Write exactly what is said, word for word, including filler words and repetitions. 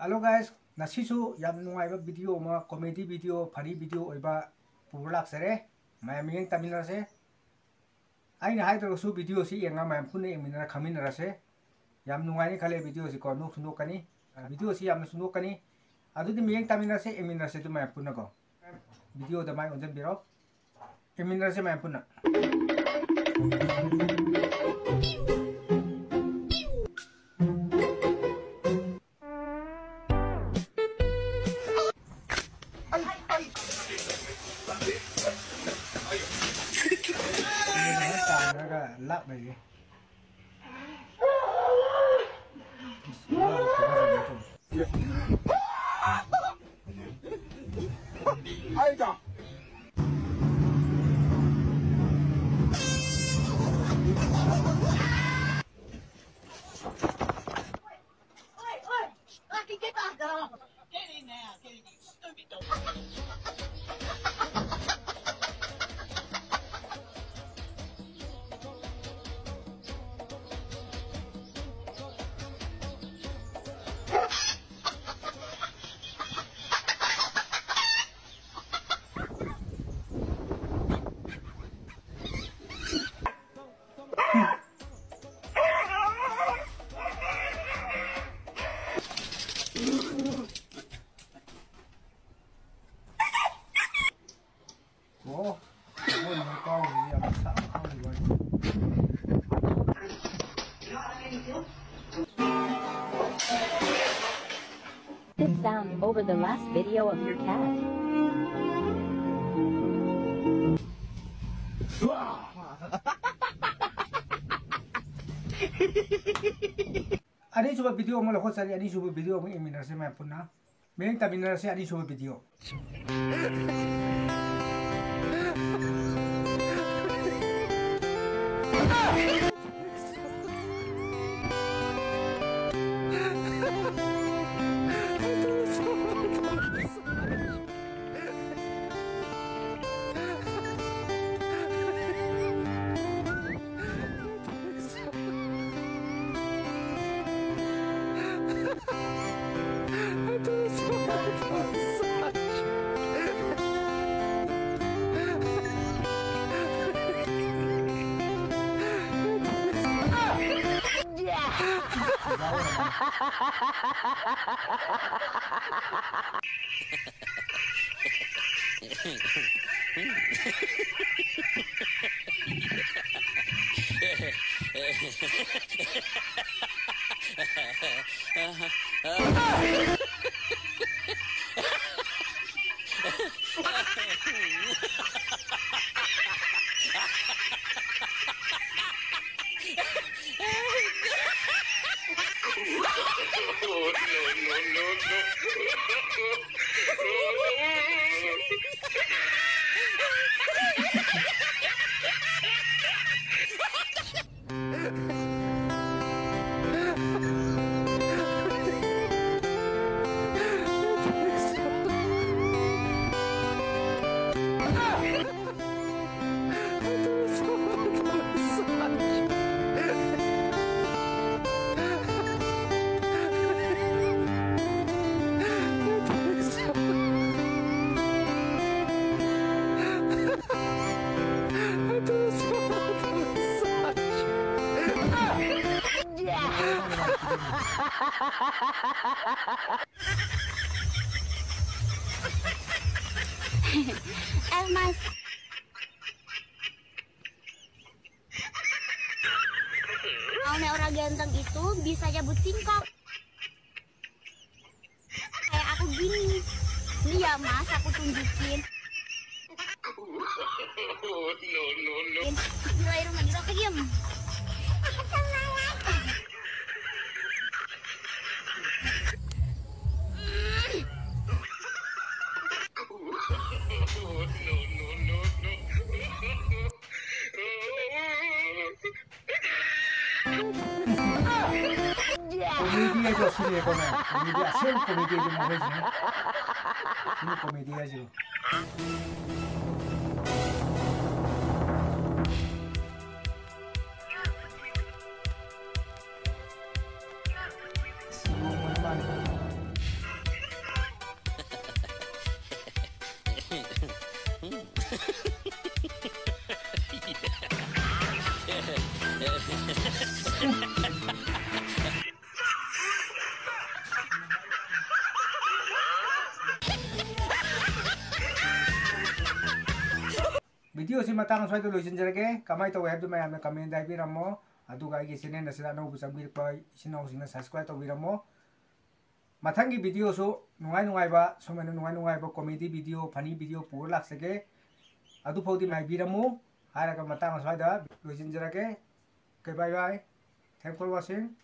Hello guys, ꯉꯁꯤꯁꯨ ꯌꯥꯝ ꯅꯨꯡꯉꯥꯏꯕ video ꯑꯃ, comedy video, funny video ꯑꯣꯏꯕ ꯄꯨꯔ ꯂꯥꯛꯆꯔꯦ꯫ ꯃꯌꯥꯝ ꯃꯤꯠꯌꯦꯡ ꯇꯥꯃꯤꯟꯅꯔꯁꯦ꯫ ꯑꯩꯅ ꯍꯥꯏꯗ꯭ꯔꯒꯁꯨ video ꯁꯤ ꯌꯦꯡꯉ ꯃꯌꯥꯝ ꯄꯨꯟꯅ ꯌꯦꯡꯃꯤꯟꯅꯔ ꯈꯪꯃꯤꯟꯅꯔꯁꯦ꯫ ꯌꯥꯝ ꯅꯨꯡꯉꯥꯏꯅꯤ ꯈꯜꯂꯦ video ꯁꯤ ꯀꯣ, ꯅꯣꯛꯁꯨ ꯅꯣꯛꯀꯅꯤ꯫ ꯑ, video ꯁꯤ ꯌꯥꯝꯅꯁꯨ ꯅꯣꯛꯀꯅꯤ꯫ ꯑꯗꯨꯗꯤ ꯃꯤꯠꯌꯦꯡ ꯇꯥꯃꯤꯟꯅꯔꯁꯦ, ꯌꯦꯡꯃꯤꯟꯅꯔꯁꯦ ꯑꯗꯨ ꯃꯌꯥꯝ ꯄꯨꯟꯅ ꯀꯣ꯫ Video ꯗ ꯃꯥꯏ ꯑꯣꯟꯁꯤꯟꯕꯤꯔꯣ꯫ ꯌꯦꯡꯃꯤꯟꯅꯔꯁꯦ ꯃꯌꯥꯝ ꯄꯨꯟꯅ꯫ ꯇꯥꯔꯒ ꯂꯥꯞ ꯂꯩꯔꯦ꯫ ꯑꯣ, ꯃꯣꯏ ꯃꯄꯥꯎꯁꯤ ꯌꯥꯝ ꯁꯥꯕ ꯈꯪꯗꯦ ꯃꯣꯏ꯫ Sound over the last video of your cat. ꯑꯅꯤꯁꯨꯕ video ꯑꯃ ꯂꯧꯈꯠꯆꯔꯤ, ꯑꯅꯤꯁꯨꯕ video ꯑꯃ ꯌꯦꯡꯃꯤꯟꯅꯔꯁꯦ ꯃꯌꯥꯝ ꯄꯨꯟꯅ꯫ ꯃꯤꯠꯌꯦꯡ ꯇꯥꯃꯤꯟꯅꯔꯁꯦ ꯑꯅꯤꯁꯨꯕ video꯫ Eh, Mas. Kalau orang ganteng itu bisa nyabut singkong. Kayak aku gini. Ini ya, Mas, aku tunjukin. Bismillahirrahmanirrahim. Comédie, yo, sí, con la comédie, c'est une comédie de mauvaise, hein. C'est une comédie, yo. Video ꯁꯤ ꯃꯇꯥꯡ ꯑꯁ꯭ꯋꯥꯏꯗ ꯂꯣꯏꯁꯤꯟꯖꯔꯒꯦ꯫ ꯀꯃꯥꯏꯅ ꯇꯧꯋꯦ ꯍꯥꯏꯕꯗꯨ ꯃꯌꯥꯝꯅ comment ꯗ ꯍꯥꯏꯕꯤꯔꯝꯃꯣ꯫ ꯑꯗꯨꯒ ꯑꯩꯒꯤ channel ꯑꯁꯤꯗ ꯑꯅꯧꯕ ꯆꯪꯕꯤꯔꯛꯄ ꯏꯆꯤꯟ ꯏꯅꯥꯎꯁꯤꯡꯅ subscribe ꯇꯧꯕꯤꯔꯝꯃꯣ꯫ ꯃꯊꯪꯒꯤ video ꯁꯨ ꯅꯨꯡꯉꯥꯏ ꯅꯨꯡꯉꯥꯏꯕ, ꯁꯨꯃꯥꯏꯅ ꯅꯨꯡꯉꯥꯏ ꯅꯨꯡꯉꯥꯏꯕ comedy video, funny video ꯄꯨꯔ ꯂꯥꯛꯆꯒꯦ꯫ ꯑꯗꯨꯐꯥꯎꯗꯤ ꯉꯥꯏꯕꯤꯔꯝꯃꯨ ꯍꯥꯏꯔꯒ ꯃꯇꯥꯡ ꯑꯁ꯭ꯋꯥꯏꯗ ꯂꯣꯏꯁꯤꯟꯖꯔꯒꯦ꯫ Okay, bye bye. Thanks for watching.